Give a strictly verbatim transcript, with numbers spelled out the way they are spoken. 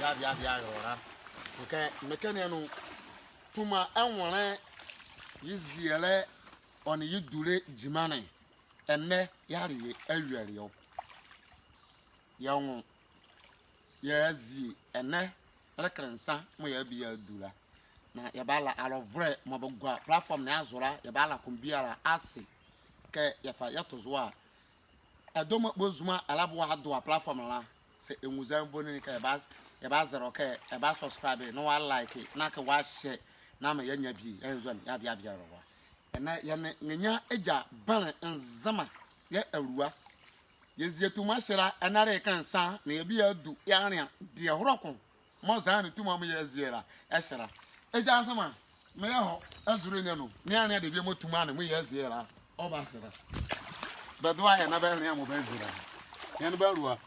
Bie a bie a bie a yɔrɔ la. Ɛkɛ, mekɛ ne anu tuma ɛnwɔnlɛ, ye zielɛ, ɔ nee ye dulɛ gyima ne. Ɛnɛ, yɛle ye awieleɛ ɔ. Yɛnwu, yɛazie ɛnɛ, ɛleka nsa mɔɔ yɛbie yɛadu la. Na yɛbala alɔvolɛ mɔɔ bɛgua platform ne azo la, yɛbala ko biala ase. Kɛ yɛfa yɛto zo a, ɛdawɔ mɔɔ bɔ zuma ɛlɛboa adoa platform la. Saa ɛnwu zɛhae boni kɛ yɛba, yɛbazɛlɛ wɔ kɛ yɛba subscribe, na wɔalike, na kɛ wɔashare, na maa yɛanyia bie, ɛnzɔne, yɛa bie a bie a yɔrɔ la. Ɛnɛ yɛ nee nrenyia Egya Benle Nzema, yɛ Alua. Yɛzie tuma ɛhye la, ɛnɛ ɛleka nsa, na yɛbie yɛadu, yɛanlea deɛ holɛ ko mɔɔ zɛhae ne tuma mɔɔ yɛzie la ɛhye la. Egya Nzema, meyɛ hɔ azule ne anu, meanlea debie mɔɔ tuma ne mɔɔ yɛzie la ɔba ɛhye la. Bɛdoa yɛ na bɛnlea mɔɔ bɛzie la. Yɛ nee bɛ Alua.